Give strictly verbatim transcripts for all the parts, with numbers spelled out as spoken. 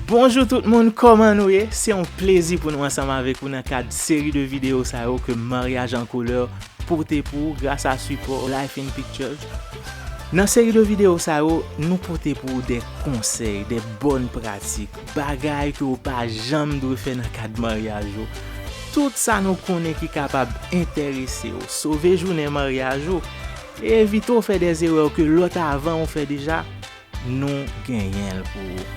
Bonjou tout moun, kòman nou ye? Se yon plezi pou nou ansanm avèk ou nan kad seri de videyo sa yo ke Maryaj an Koulè pote pou ou gras a sipò Life in Pictures. Nan seri de videyo sa yo, nou pote pou ou de konsèy, de bòn pratik, bagay ke ou pa janm dwe fè nan kad maryaj ou. Tout sa nou konnen ki kapab enterese ou, sove jounen maryaj ou, e evite w fè de erè ke lòt avan ou fè deja, nou genyen l pou ou.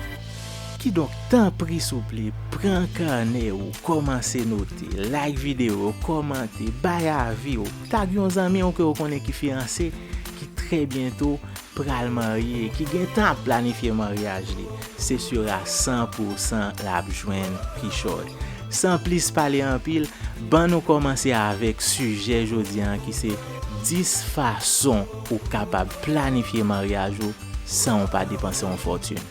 Kidonk, tanpri souple, pran kanè ou, kòmanse note, like videyo, kòmante, bay avi ou, tag yon zanmi ou ke ou konnen ki fiyanse, ki trè byento pral marye, ki gentan ap planifye maryaj li. Se sur a san pou san l ap jwenn kichòy. San plis pale anpil, ban nou kòmanse avèk sijè jodi a ki se dis fason ou kapab planifye maryaj ou san w pa depanse yon fòtin.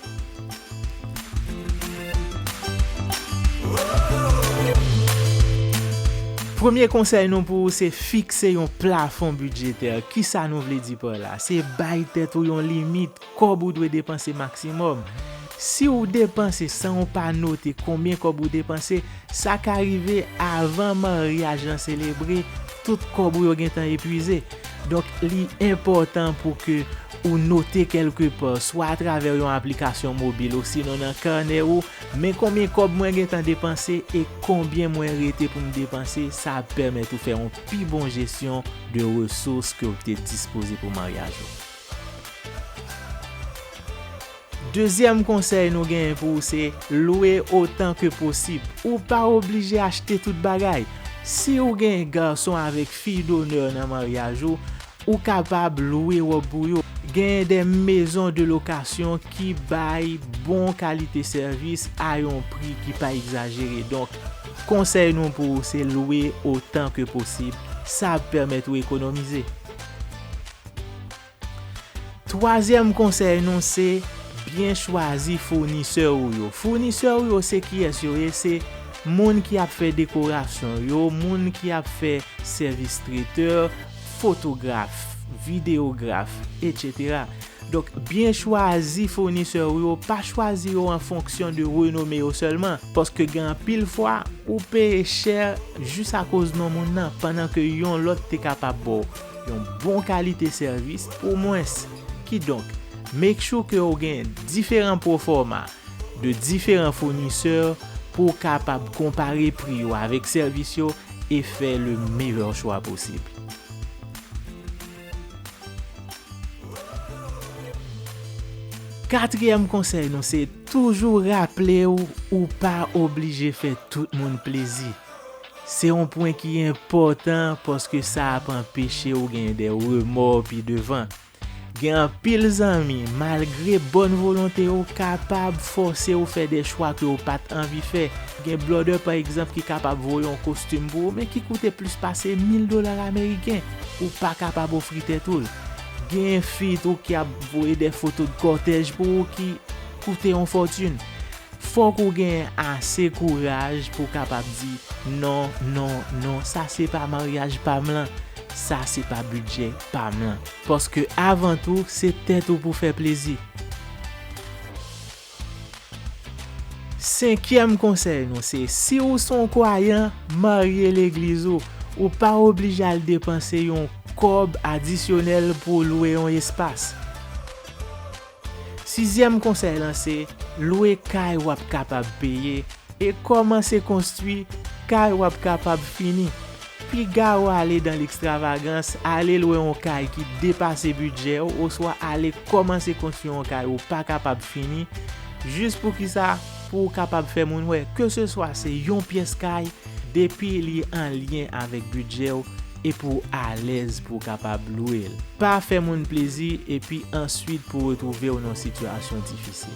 Premye konsèy nou pou ou se fikse yon plafon bidjetè. Kisa nou vle di pa la? Se bay tèt ou yon limit kòb ou dwe depanse maksimòm. Si w depanse san w pa note konbyen kòb ou depanse, sa ka rive avan maryaj lan selebre, tout kòb ou yo gentan epwize. Donk, li enpòtan pou ke ou note kèlke pa, swa atravè yon aplikasyon mobil osinon nan kanè ou, men konbyen kòb mwen gentan depanse e konbyen mwen rete pou m depanse, sa ap pèmèt ou fè yon pi bon jesyon de resous ke w te dispoze pou maryaj ou. Dezyèm konsèy nou genyen pou ou se lwe otan ke posib. Ou pa oblije achte tout bagay. Si ou gen gason avèk fi donè nan maryaj ou, ou kapab lwe wòb pou yo. Genyen de maison de location ki bay bon kalite sèvis a yon pri ki pa egzajere. Donk, konsèy nou pou ou se lwe otan ke posib. Sa ap pèmèt ou ekonomize. Twazyèm konsèy nou se byen chwazi founisè ou yo. Founisè ou yo se kiyès yo ye? Se moun ki ap fè dekorasyon yo, moun ki ap fè sèvis tretè, fotograf, videograf, etsetera. Donk, byen chwazi founisè ou yo, pa chwazi yo an fonksyon de renome yo sèlman, paske gen anpil fwa, ou peye chè jis akoz non moun nan, pandan ke yon lòt te kapab ba w yon bon kalite sèvis pou mwens. Kidonk, make sure ke w gen diferan pwofòma de diferan founisè pou w kapab konpare pri yo avèk sèvis yo e fè le meyè chwa posib. Katriyèm konsèy nou se toujou raple w, ou pa oblije fè tout moun plezi. Se yon pwen ki enpòtan paske sa ap anpeche w gen de remò pi devan. Gen anpil zanmi, malgre bòn volonte yo, kapab fòse w fè de chwa ke w pa t anvi fè. Gen blòdè, pa egzanp, ki kapab voye yon kostim pou ou, men ki koute plis pase mil dola ameriken. Ou pa kapab ofri tèt ou l. Gen fi tou ki ap voye de foto de kòtèj pou ou ki koute yon fòtin. Fòk ou gen ase kouraj pou w kapab di, "Non, non, non, sa se pa maryaj pa m lan, sa se pa bidjè pa m lan." Paske avan tou, se tèt ou pou fè plezi. Senkyèm konsèy nou se, si ou se yon kwayan, marye legliz ou. Ou pa oblije al depanse yon kòb adisyonèl pou w lwe yon espas. Sizyèm konsèy lan se, lwe kay w ap kapab peye e kòmanse konstwi kay w ap kapab fini. Piga w ale dan lekstravagans, ale lwe yon kay ki depase bidjè w, oswa ale kòmanse konstwi yon kay ou pa kapab fini. Jis poukisa? Pou w kapab fè moun wè, keseswa se yon pyès kay, depi li an lyen avèk bidjè w e pou w alèz pou w kapab lwe l. Pa fè moun plezi epi answit pou w retwouve w nan yon sitiyasyon difisil.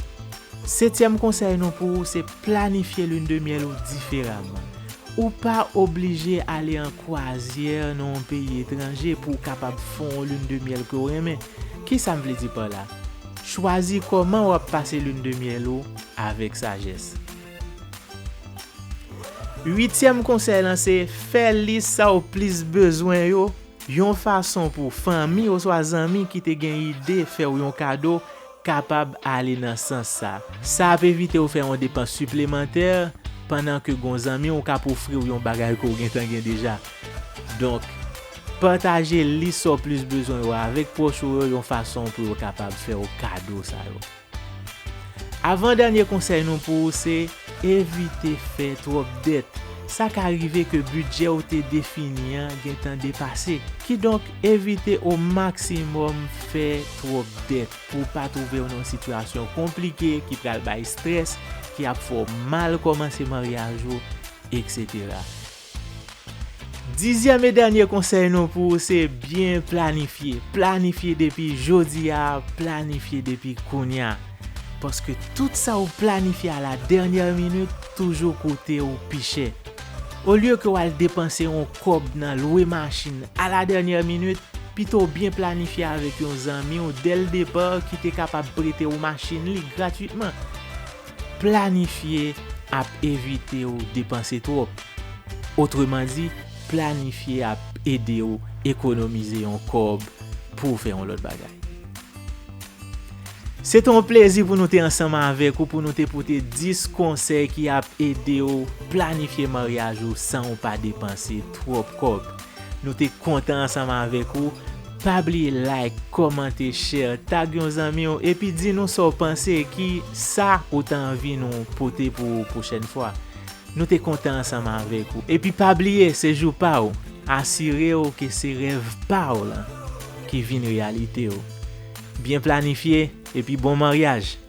Setyèm konsèy nou pou ou se planifye lune de miel ou diferaman. Ou pa oblije ale an kwazyè nan yon peyi etranje pou w kapab fè yon lune de miel ke w renmen. Kisa m vle di pa la? Chwazi kòman w ap pase lune de miel ou avèk sajès. Uityèm konsèy lan se fè lis sa w plis bezwen yo, yon fason pou fanmi oswa zanmi ki te gen ide fè w yon kado kapab ale nan sans sa. Sa ap evite w fè yon depans siplemantè pandan ke gon zanmi w k ap ofri w yon bagay ke w gentan gen deja. Donk, pataje lis sa w plis bezwen yo avèk pwòch ou yo yon fason pou yo kapab fè w kado sa yo. Avan dènye konsèy nou pou ou se evite fè twòp dèt. Sa ka rive ke bidjè w te defini an gentan depase. Kidonk, evite o maksimòm fè twòp dèt pou w pa twouve w nan yon sitiyasyon konplike ki pral bay estrès, ki ap fè w mal kòmanse maryaj ou, etsetera. Dizyèm e dènye konsèy nou pou ou se byen planifye. Planifye depi jodi a, planifye depi kounye a. Paske tout sa ou planifye a la dènyè minit toujou koute ou pi chè. Olye ke w al depanse yon kòb nan lwe machin a la dènyè minit, pito w byen planifye avèk yon zanmi w dè l depa ki te kapab prete w machin li gratwitman. Planifye ap evite w depanse twòp. Otreman di, planifye ap ede w ekonomize yon kòb pou w fè yon lòt bagay. Se te yon plezi pou nou te ansanm avèk ou, pou nou te pote dis konsèy ki ap ede w planifye maryaj ou san w pa depanse twòp kòb. Nou te kontan ansanm avèk ou. Pa bliye like, kòmante, share, tag yon zanmi w, epi di nou sa w panse, ki sa ou ta anvi nou pote pou ou pwochèn fwa. Nou te kontan ansanm avèk ou. Epi pa bliye, se jou pa w. Asire w ke se rèv pa w lan ki vin reyalite w. Byen planifye, epi bon maryaj!